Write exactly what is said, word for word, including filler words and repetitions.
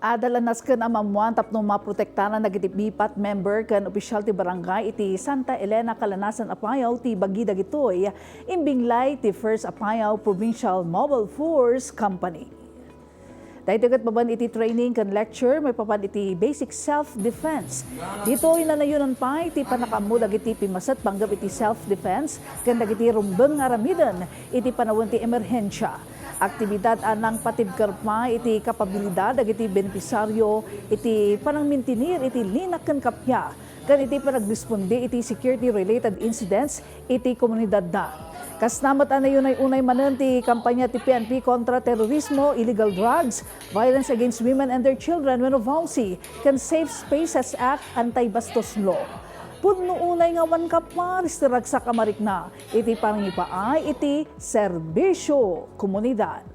Adda la nasken a mammuan tapno maprotektaran dagiti BPAT member ken opisyal ti barangay iti Santa Elena, Calanasan, Apayao ti bagi dagitoy. Imbinglay ti First Apayao Provincial Mobile Force Company. Daytoy ket babaen iti training ken lecture maipapan iti basic self-defense. Ditoy nanayonan pay ti pannakaammo dagiti pimmaset panggep iti self-defense ken dagiti rumbeng nga aramiden iti panawen ti emerhensia. Aktibidad a nangpatibker pay iti kapabilidad dagiti benepisaryo iti panangmintinir iti linak ken kappia ken iti panagresponde iti security-related incidents iti komunidadda. Kasna met a nayunay-unay manen ti kampanya ti P N P kontra terorismo, illegal drugs, Violence Against Women and Their Children wenno VAWC, ken Safe Spaces Act, Anti-Bastos Law. Pudno unay nga awan kaparis ti ragsak a marikna iti pangipaay iti serbisyo komunidad.